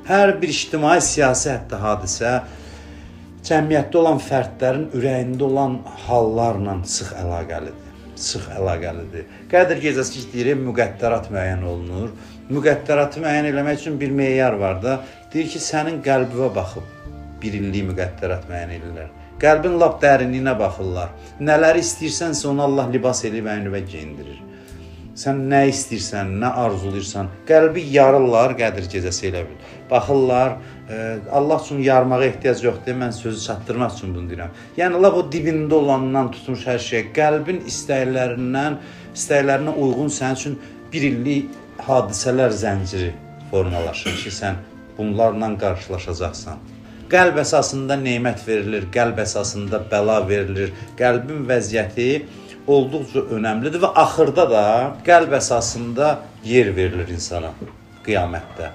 Hər bir ictimai, siyasi hətta hadisə cəmiyyətdə olan fərdlərin ürəyində olan hallarla sıx əlaqəlidir. Sıx əlaqəlidir. Qədir gecəsi ki, deyirik, müqəddərat müəyyən olunur. Müqəddəratı müəyyən eləmək üçün bir meyar var da. Deyir ki, sənin qəlbinə baxıb bir illik müqəddərat müəyyən edirlər. Qəlbin lap dərinliyinə baxırlar. Nələri istəyirsənsə onu Allah libas eləyib əynivə geyindirir. Sən nə istəyirsən, nə arzulayırsan, qəlbi yarırlar Qədir gecəsi elə bil. Baxırlar, Allah üçün yarmağa ehtiyac yoxdur. Mən sözü çatdırmaq üçün bunu deyirəm. Yəni lap o dibində olandan tutmuş hər şeyə, qəlbin istəklərindən, istəklərinə uyğun sənin üçün bir illik hadisələr zənciri formalaşır ki, sən bunlarla qarşılaşacaqsan. Qəlb əsasında nemət verilir, qəlb əsasında bəla verilir. Qəlbin vəziyyəti olduqca önəmlidir və axırda da qəlb əsasında yer verilir insana qiyamətdə.